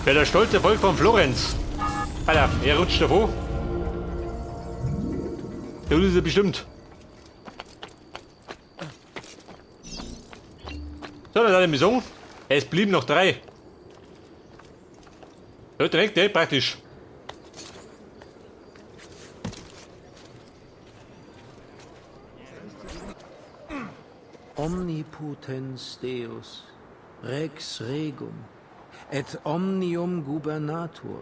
Wer der stolze Volk von Florenz. Alter, er rutscht davor. Der ist er bestimmt. So, dann hat er sagen. Es blieben noch 3. Ja, direkt, ey, praktisch. Omnipotens Deus, Rex Regum, et omnium gubernator.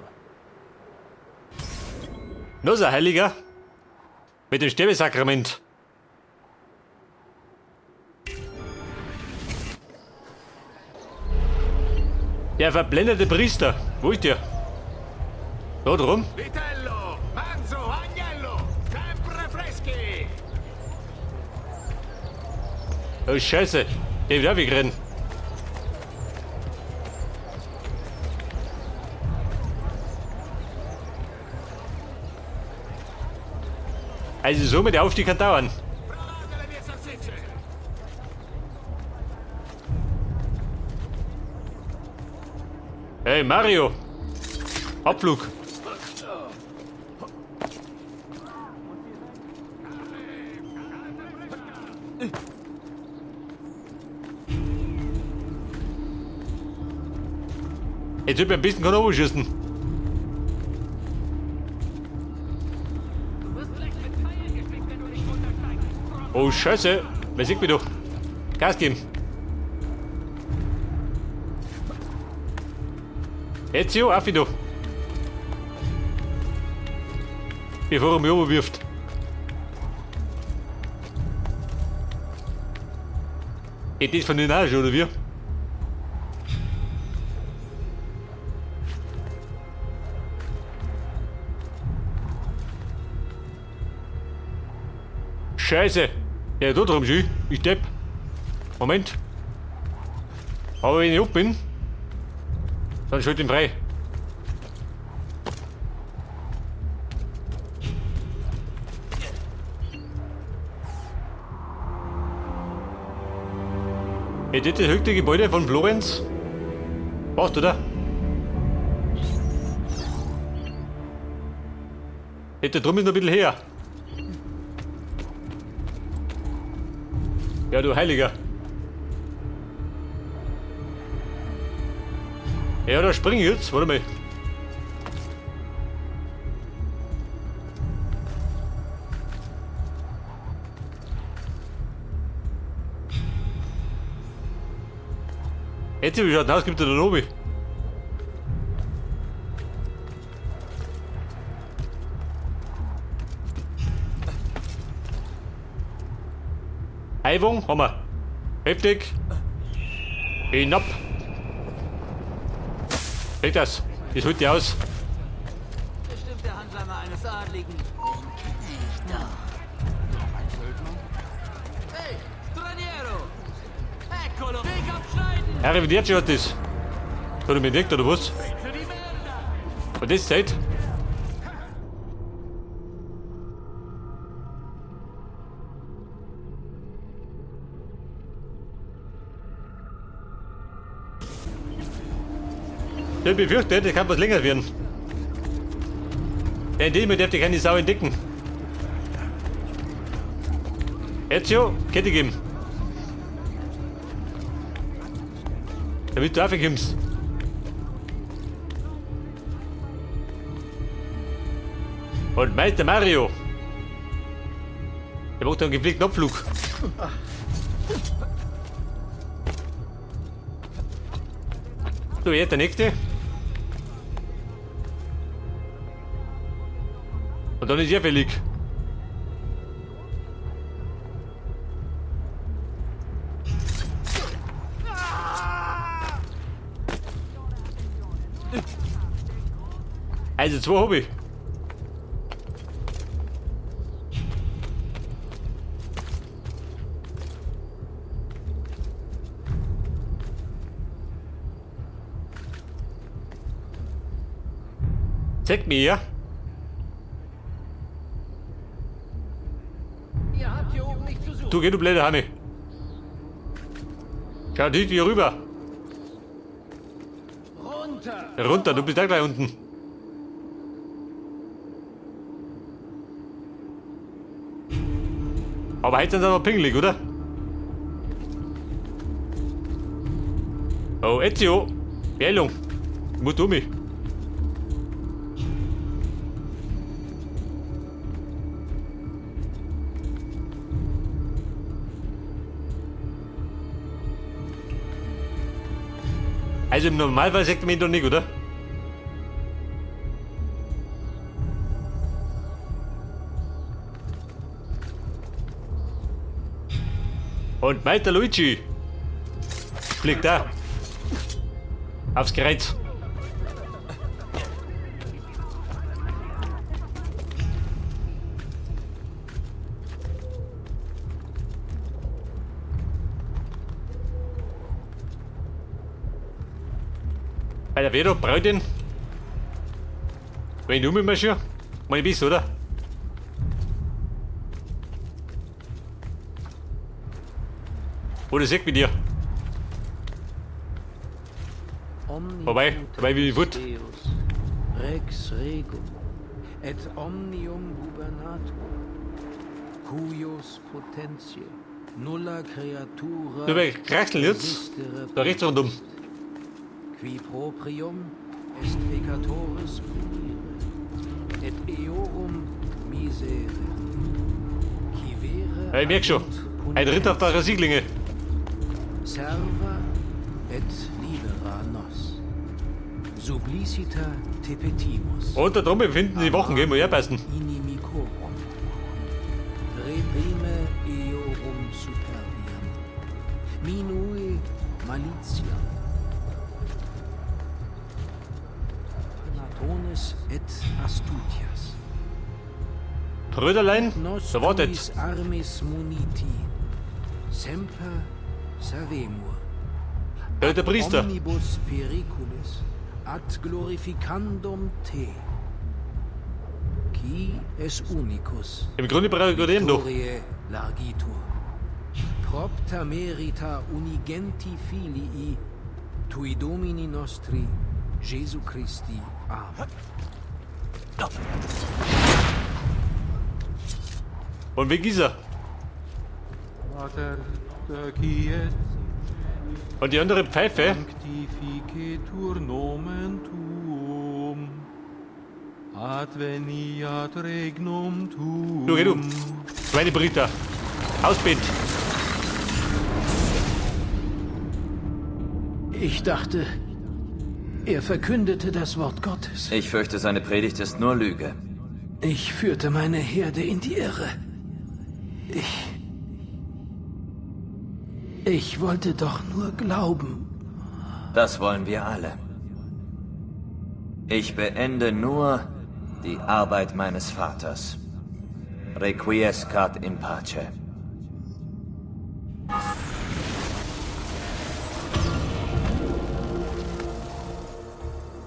Noch so ein Heiliger. Mit dem Sterbesakrament. Der verblendete Priester. Wo ist der? Da drum. Vitello, manzo, agnello, sempre freschi. Oh Scheiße. Der wird auch wegrennen. Also so mit der Aufstieg kann dauern. Hey Mario! Abflug! Jetzt wird mir ein bisschen kann schießen. Oh Scheiße! Wer sieht mich doch? Gas geben! Ezio, auf ihn doch! Bevor er mich wirft. Geht das von den auch schon, oder wie? Scheiße! Ja, da drum schon. Ich depp. Moment. Aber wenn ich auf bin, dann schalt ihn frei. Hey, das ist das höchste Gebäude von Florenz. Passt, oder? Hey, da drum ist noch ein bisschen her. Ja, du Heiliger. Ja, da spring ich jetzt. Warte mal. Jetzt, wie schaut aus, gibt er da oben. Heivung haben wir. Heftig. Hinab. Seht das? Das holt die aus. Bestimmt der Handlanger eines Adligen. Den kenne ich doch. Hey, Straniero! Eccolo! Weg abschneiden! Herr Revidiert hat das. Hat er mich entdeckt oder was? Und das Zeit? Ich befürchte, das kann was länger werden. Ja, in dem darf ich keine Sau entdecken. Ezio, Kette geben. Damit du raufkommst. Und Meister Mario. Der macht einen gepflegten Abflug. So, jetzt der nächste. Und dann ist er fällig. Also 2 hab ich. Zeig mir, ja. Ihr habt hier oben nichts zu suchen. Du geh, du blöde Hanni. Schau dich hier rüber. Runter! Runter, du bist da gleich unten. Aber heute sind sie noch pingelig, oder? Oh, Ezio! Beeilung! Ich muss um mich. Also im Normalfall sagt man ihn doch nicht, oder? Und Meister Luigi fliegt da aufs Kreuz. Bei der Vero, brauch ich den? Wenn ich ummarschiere? Meine bist, oder? Oder sieht mit dir? Vorbei, vorbei wie Wut. Deus, Rex regum, et omnium gubernator, cuius potentiae, nulla creatura Du, wir kraxeln jetzt. resistere Da rechts rundum. Qui proprium est peccatoris punire, et eorum miserere. Qui vere Ja, ich merk schon. agunt Ein Ritter auf der Rasierklinge. Serva et libera nos. Sublicita te petimus. Und da drüben finden die Wachen, gell? Muss ich aufpassen. Inimicorum. Reprime eorum superbiam. Minue malitiam. Platones et astutias. Brüderlein, Nos da wartet. tuis armis muniti. Semper servemur. Da ist der Priester. Omnibus periculis ad glorificandum te. Qui es unicus. Im Grunde brauche ich gerade den da. Victoriae largitur. Propter merita unigenti filii tui Domini nostri Jesu Christi. Amen. Und weg ist er. Pater quiet Und die andere Pfeife. sanctificetur nomen tuum. Adveniat regnum tuum. Du, geh du. Schweinebriter. Ausbind. Ich dachte, er verkündete das Wort Gottes. Ich fürchte, seine Predigt ist nur Lüge. Ich führte meine Herde in die Irre. Ich wollte doch nur glauben. Das wollen wir alle. Ich beende nur die Arbeit meines Vaters. Requiescat in pace.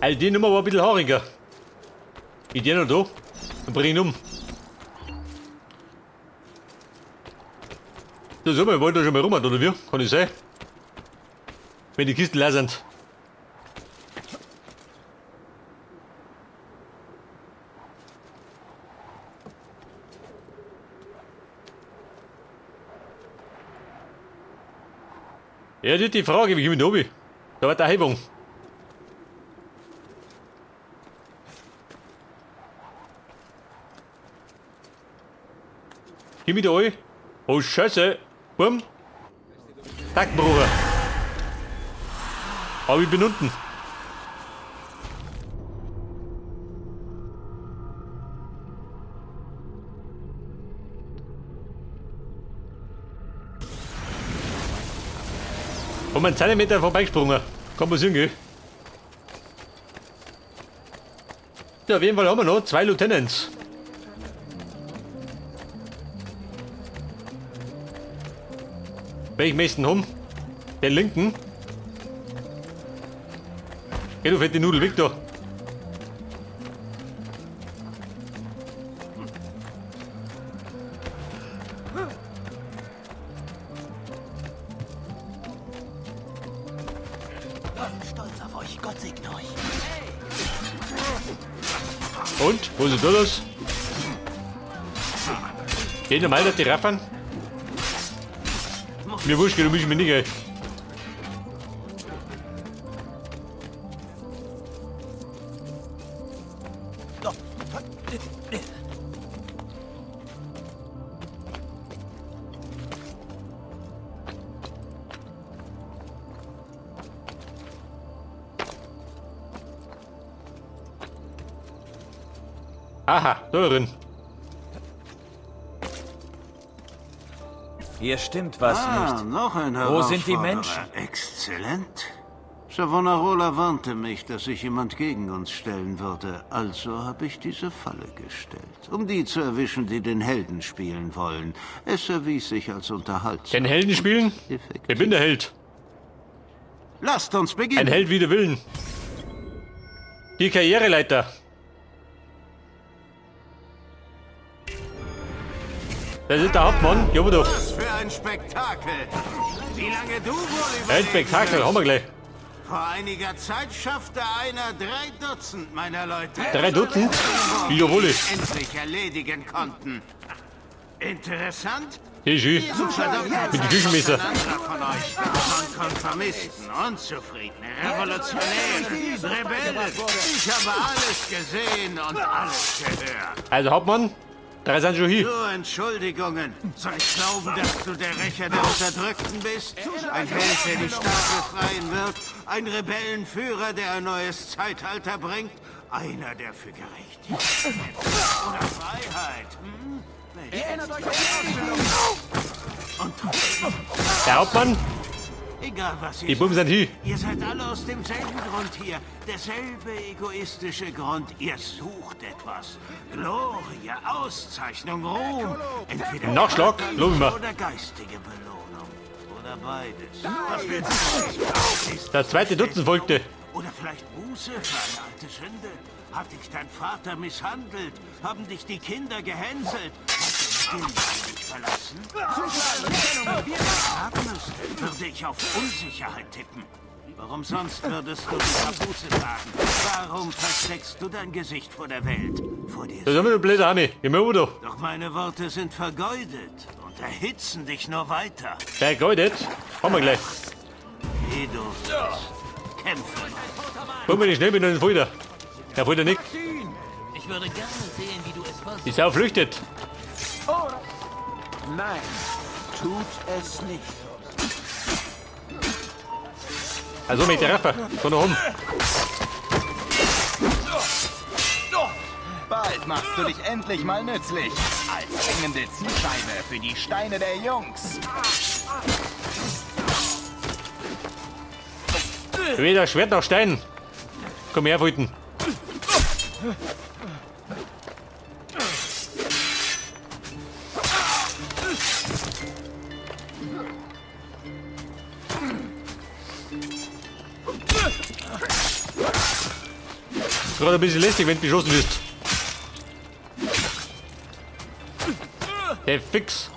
Also die Nummer war ein bisschen haariger. Ich geh noch da und bring ihn um. So, so, wir wollen da schon mal rum, oder wie? Kann ich sein? Wenn die Kisten leer sind. Ja, die Frage, wie komme ich da runter? Da war der Hebung. Geh mich da rein. Oh Scheiße. Bumm. Tag, Bruder. Aber ich bin unten. Um einen Zentimeter vorbeigesprungen. Kann man sehen, gell? Ja, auf jeden Fall haben wir noch 2 Lieutenants. Welchen möchten haben? Den linken? Geh du fette Nudel, weg da. Stolz auf euch, Gott segne durch. Und? Wo ist denn da los? Geh normal, dass die raffern. Mir wurscht, du misch mich nicht ein. Aha, da drin. Hier stimmt was nicht. Noch ein Wo sind die Herausforderer. Menschen? Exzellent. Savonarola warnte mich, dass sich jemand gegen uns stellen würde. Also habe ich diese Falle gestellt, um die zu erwischen, die den Helden spielen wollen. Es erwies sich als unterhaltsam. Den Helden spielen? Effektiv. Ich bin der Held. Lasst uns beginnen. Ein Held wider Willen. Die Karriereleiter. Das ist der Hauptmann. Ja, aber doch. Was für ein Spektakel! Wie lange du wohl Ein überleben Spektakel, wirst? haben wir gleich. Vor einiger Zeit schaffte einer 3 Dutzend meiner Leute. 3 Dutzend? Jawohl. Die endlich erledigen konnten. Interessant? Hier, schön. Verdammt, Mit dem Küchenmesser. Ein anderer von euch. Von Konformisten, Unzufriedene, Revolutionären, Rebellen. Ich habe alles gesehen und alles gehört. Also Hauptmann, 3 sind schon hier. Nur Entschuldigungen. Soll ich glauben, dass du der Rächer der Unterdrückten bist? Ein Held, der die Stadt befreien wird? Ein Rebellenführer, der ein neues Zeitalter bringt? Einer, der für Gerechtigkeit oder Freiheit? Hm? Und Der Hauptmann, egal was ihr die Buben sind hier. Ihr seid alle aus demselben Grund hier. Derselbe egoistische Grund. Ihr sucht etwas. Glorie, Auszeichnung, Ruhm. Entweder Nachschlag, körperliche loben wir. Oder geistige Belohnung. Oder beides. Was willst du? Das zweite Dutzend folgte. Oder vielleicht Buße für eine alte Sünde? Hat dich dein Vater misshandelt? Haben dich die Kinder gehänselt? Hat deine Kinder dich verlassen? Sagen müsste, würde ich auf Unsicherheit tippen. Warum sonst würdest du die Kapuze tragen? Warum versteckst du dein Gesicht vor der Welt? Vor dir Das ist immer du blöder Hami. Geh mal da. Doch meine Worte sind vergeudet und erhitzen dich nur weiter. Vergeudet? Haben wir gleich. Ehe du bist. Kämpfe. Komm mal nicht schnell, bin noch nicht wieder. Der wollte nicht. Ich würde gerne sehen, wie du es versuchst. Die Sau flüchtet. Nein, tut es nicht. Also mit der Raffer. Komm noch um. Bald machst du dich endlich mal nützlich. Als hängende Zielscheibe für die Steine der Jungs. Weder Schwert noch Stein. Komm her, Fulton. Gerade ein bisschen lästig, wenn du beschossen wirst. Der Fix.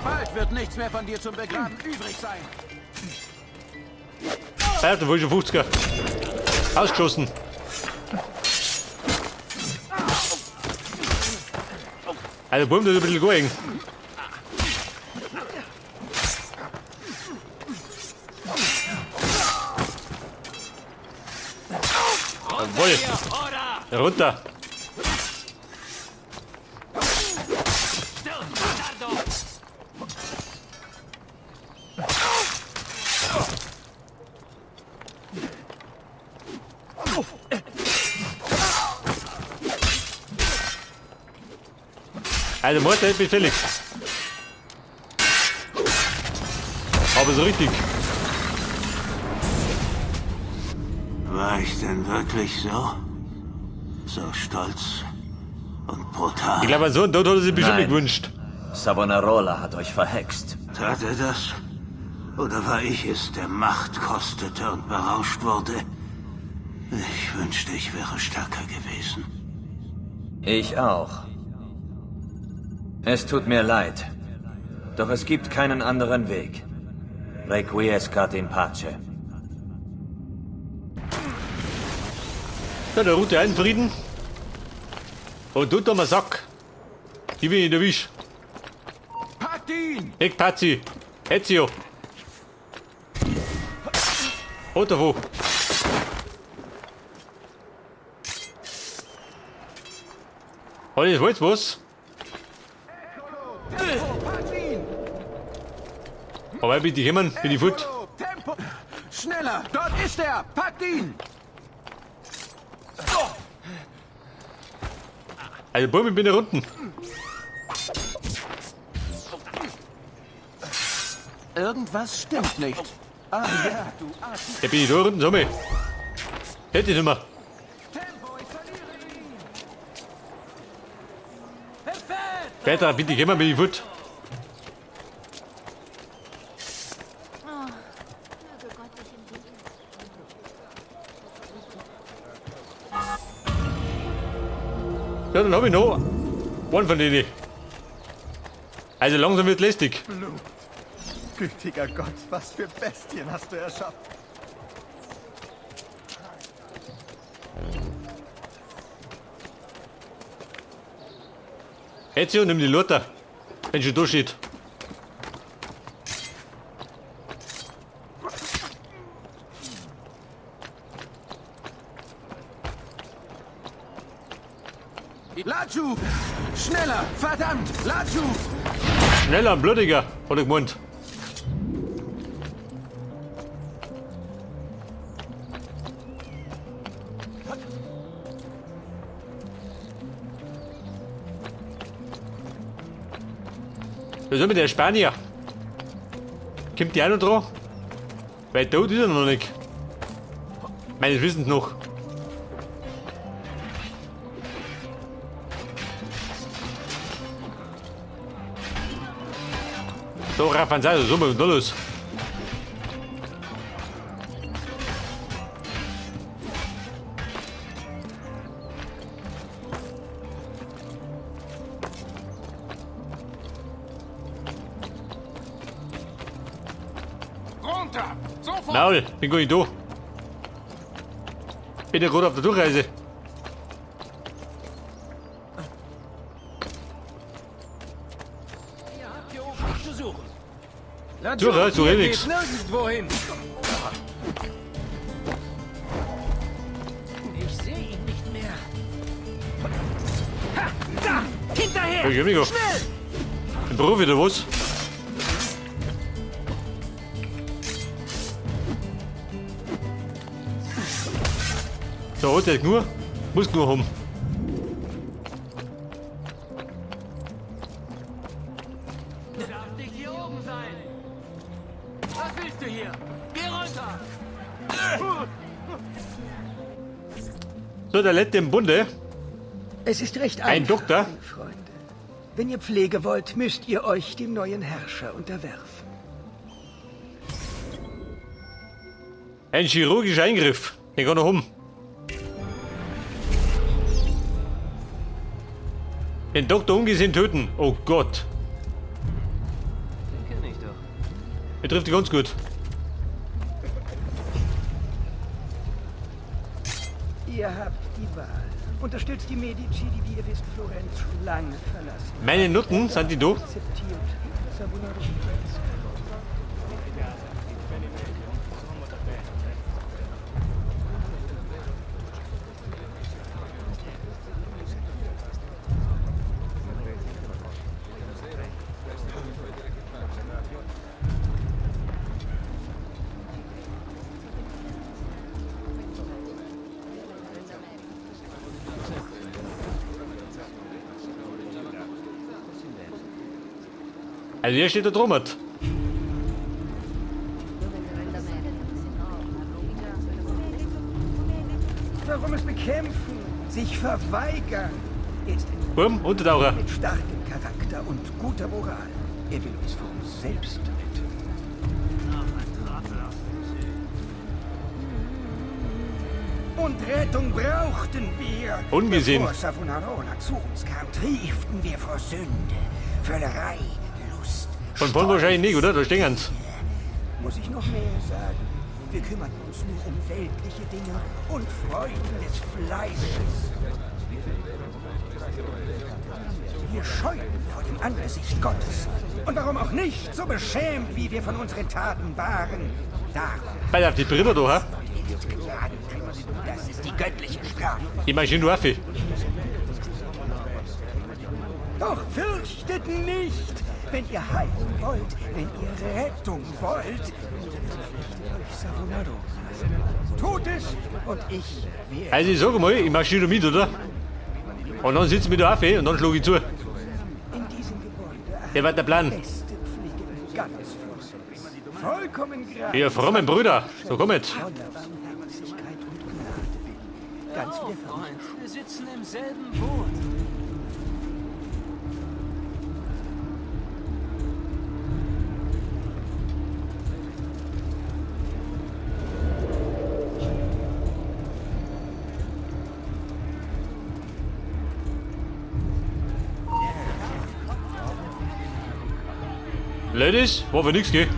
Bald wird nichts mehr von dir zum Begraben übrig sein. Alter, wo ist schon 50er? Ausgeschossen. Also, Bumm, das ist ein bisschen gut. Jawohl. Runter. Also Mord, ich bin fällig. Aber so richtig. War ich denn wirklich so? So stolz und brutal? Ich glaube, so einen Tod hat er sich bestimmt Nein. nicht gewünscht. Savonarola hat euch verhext. Tat er das? Oder war ich es, der Macht kostete und berauscht wurde? Ich wünschte, ich wäre stärker gewesen. Ich auch. Es tut mir leid. Doch es gibt keinen anderen Weg. Requiescat in pace. Ja, der Route ein Frieden. Und tut mal Sack. Ich bin in der Wisch. Packt ihn! Ich Pazi. Ezio. Und davon. Hat das was? Aber bitte kommen, bin ich fort. Tempo! Schneller! Dort ist er! Packt ihn! Also, Bumm, ich bin da unten. Irgendwas stimmt nicht. Ah ja, du Arsch. Ja, bin ich da unten, sag mal. Hätte ich nicht mehr. Tempo, ich verliere ihn! Petra, bitte kommen, bin ich fort. Ja, dann hab ich noch einen von denen. Also langsam wird lästig. Blut. Gütiger Gott, was für Bestien hast du erschaffen? Ezio, nimm die Lothar, wenn schon da steht. Laju! Schneller! Verdammt! Laju! Schneller und blutiger, hat er gemeint. Was ist mit der Spanier? Kommt die auch noch dran? Weil tot ist er noch nicht. Meines Wissens noch. So, raffen Sie, so, da los. Runter! Sofort! Maul, bin gar nicht da. Bin ja gerade auf der Durchreise. Laju, so ihr eh nix. geht nirgendwo hin. Ich sehe ihn nicht mehr. Ha, da! Hinterher! Ich hab Schnell! Ein Profi oder was? So, hat der nur? Muss nur haben. Du darfst nicht hier oben sein! Was willst du hier? Geh runter! So, der letzte im Bunde. Es ist recht Ein einfach, Doktor? meine Freunde. Wenn ihr Pflege wollt, müsst ihr euch dem neuen Herrscher unterwerfen. Ein chirurgischer Eingriff. Den kann er haben. Den Doktor ungesehen töten. Oh Gott. Den kenne ich doch. Er trifft die ganz gut. Ihr habt die Wahl. Unterstützt die Medici, die, wie ihr wisst, Florenz schon lange verlassen. Meine Nutten, sind die da? Akzeptiert Savonarola. Also hier steht der Trommert. Warum es bekämpfen, sich verweigern, ist ein Wurm, Untertaucher. mit starkem Charakter und guter Moral. Er will uns vor uns selbst retten. Und Rettung brauchten wir. Ungesehen. Bevor Savonarola zu uns kam, trieften wir vor Sünde, Völlerei, Lust. Von vorn wahrscheinlich nicht, oder? Da stehen sie. Muss ich noch mehr sagen? Wir kümmern uns nur um weltliche Dinge und Freuden des Fleisches. Wir scheuten vor dem Angesicht Gottes. Und warum auch nicht, so beschämt, wie wir von unseren Taten waren. Darum Bei auf die Brille da, hä? krank. Das ist die göttliche Strafe. Ich marschiere nur auf. Doch fürchtet nicht, wenn ihr Heilung wollt, wenn ihr Rettung wollt. Verpflichtet euch Savonarola. Tut es und ich werde. Also ich sag mal, ich marschiere mit, oder? Und dann sitzen wir da auf und dann schlage ich zu. In diesem Gebäude Der war der Plan. beste Pflege in ganz Florenz. Vollkommen gratis. Ihr frommen Brüder, so kommt. Voller Barmherzigkeit und Gnade bin. Ganz Oh, wie der Freund, wir sitzen im selben Boot. Ladies, war für nix, gell?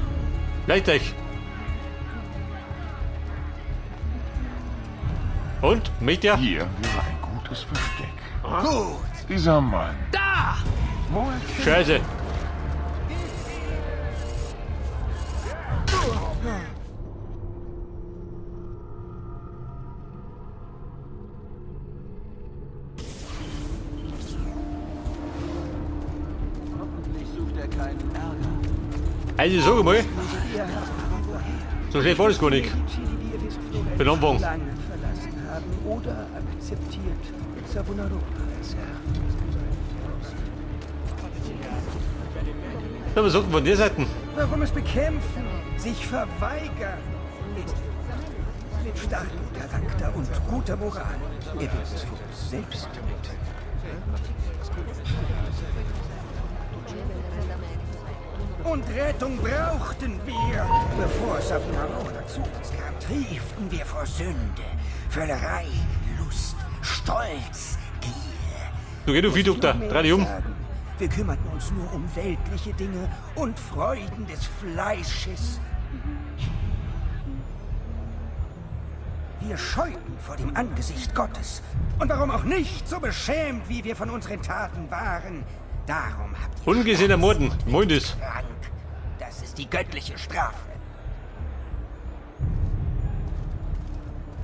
Leicht euch. Und, möcht ihr? Hier wäre ein gutes Versteck. Gut. Dieser Mann. Da! Scheiße. Hoffentlich sucht er keinen Ärger. Also ich sag mal, so schlecht war das gar nicht. Für den Anfang. lange verlassen haben oder akzeptiert Savonarola als Herr. Ja, was sagt denn von der Seite? Warum es bekämpfen, sich verweigern? Mit starkem Charakter und guter Moral. Er wird es für uns selbst retten. Und Rettung brauchten wir. Bevor Savonarola zu uns kam, trieften wir vor Sünde, Völlerei, Lust, Stolz, Gier. Du geh du Viehduck da, dreh dich um. Wir kümmerten uns nur um weltliche Dinge und Freuden des Fleisches. Wir scheuten vor dem Angesicht Gottes. Und warum auch nicht, so beschämt, wie wir von unseren Taten waren. Darum habt ihr Ungesehener Morden, moin das. krank. Das ist die göttliche Strafe.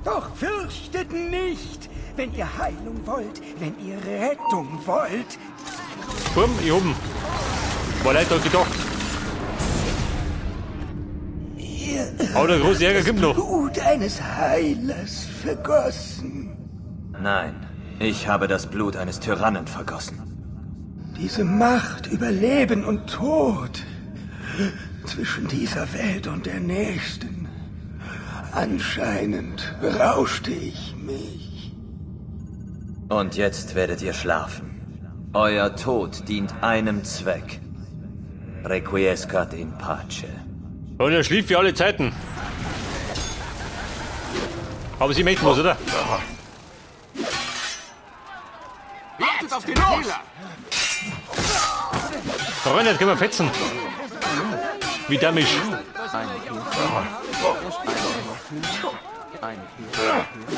Doch fürchtet nicht, wenn ihr Heilung wollt, wenn ihr Rettung wollt. Komm, ich oben. War leider gedacht. Aber der große Ärger kommt noch. Blut eines Heilers vergossen. Nein, ich habe das Blut eines Tyrannen vergossen. Diese Macht über Leben und Tod zwischen dieser Welt und der nächsten. Anscheinend berauschte ich mich. Und jetzt werdet ihr schlafen. Euer Tod dient einem Zweck. Requiescat in pace. Und er schlief für alle Zeiten. Aber sie möchten was, oder? Wartet auf den Fehler! Freunde, jetzt können wir fetzen. Wie damisch.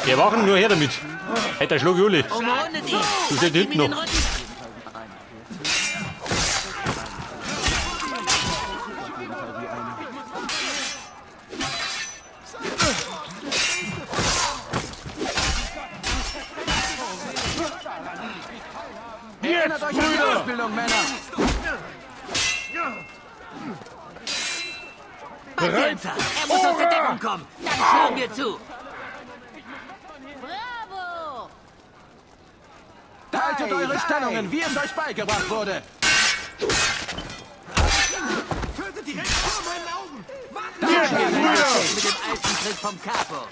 Wir wachen nur her damit. Hey, der Schlag Juli. Umrundet ihn! Du stehst hinten noch. Erinnert euch an die Ausbildung, Männer! Pazienza! Er muss aus der Deckung kommen! Dann schlagen wir zu! Bravo! Haltet eure Stellungen, wie es euch beigebracht wurde! Tötet direkt vor meinen Augen! Dann schlagen wir mit dem alten Trick vom Capo!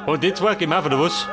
Und die zwei gehen wir auf, oder was?